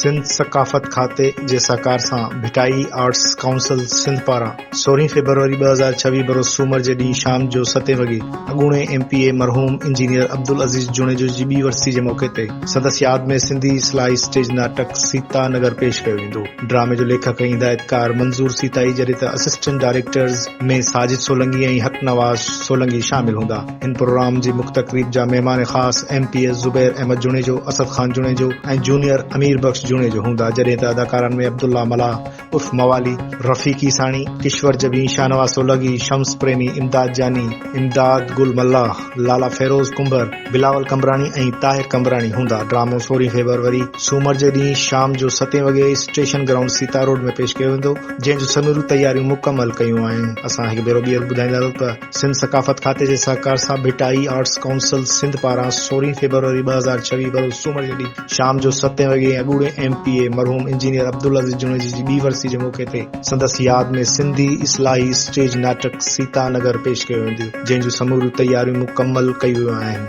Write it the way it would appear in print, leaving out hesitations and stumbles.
سنڌ ثقافت کاتي جي سهڪار سان ڀٽائي آرٽس ڪائونسل سنڌ پاران سورهين فيبروري 2026 بروز سومر جي ڏينهن شام جو ستين وڳي اڳوڻي ايم پي اي مرحوم انجنيئر عبدالعزيز جوڻيجو جي ٻي ورسي جي موقعي تي سندس ياد ۾ سنڌي اصلاحي اسٽيج ناٽڪ سيتا نگر پيش ڪيو ويندو. ڊرامي جو ليکڪ ۽ هدايتڪار منظور سيتائي جڏهن ته اسسٽنٽ ڊائريڪٽرز ۾ ساجد سولنگي ۽ حق نواز سولنگي شامل هوندا. هن پروگرام جي مک تقريب جا مهمان خاص M P A Zubair Ahmed Junejo, Asad Khan Junejo ۽ junior Amir Bakhsh Junejo هوندا، جڏهن ته اداڪارن ۾ عبدالله ملاح عرف موالي، رفيق عيساڻي، ڪشور جبين، شاهنواز سولنگي، شمس پريمي، امداد جاني، امداد گل ملاح، لالا فيروز ڪنڀر، بلاول قمبراڻي ۽ طاهر قمبراڻي هوندا. ڊرامو سورهين فيبروري سومر جي ڏينهن شام جو ستين وڳي اسٽيشن گرائونڊ سيتا روڊ ۾ پيش ڪيو ويندو، جنهن جون سموريون تياريون مڪمل ڪيون آهن. اسان هڪ ڀيرو ٻيهر ٻڌائيندا هلون ته سنڌ ثقافت کاتي جي سهڪار سان ڀٽائي آرٽس ڪائونسل سنڌ پاران سورهين فيبروري 2026 بروز سومر جي ڏينهن شام جو ستين وڳي ۽ اڳوڻي ايم پي اي مرحوم انجنيئر عبدالعزيز جوڻيجي جي ٻي ورسي جي موقعي تي سندس ياد ۾ سنڌي اصلاحي اسٽيج ناٽڪ سيتا نگر پيش ڪيو ويندو جنهن جون سموريون تياريون مڪمل ڪيون ويون آهن.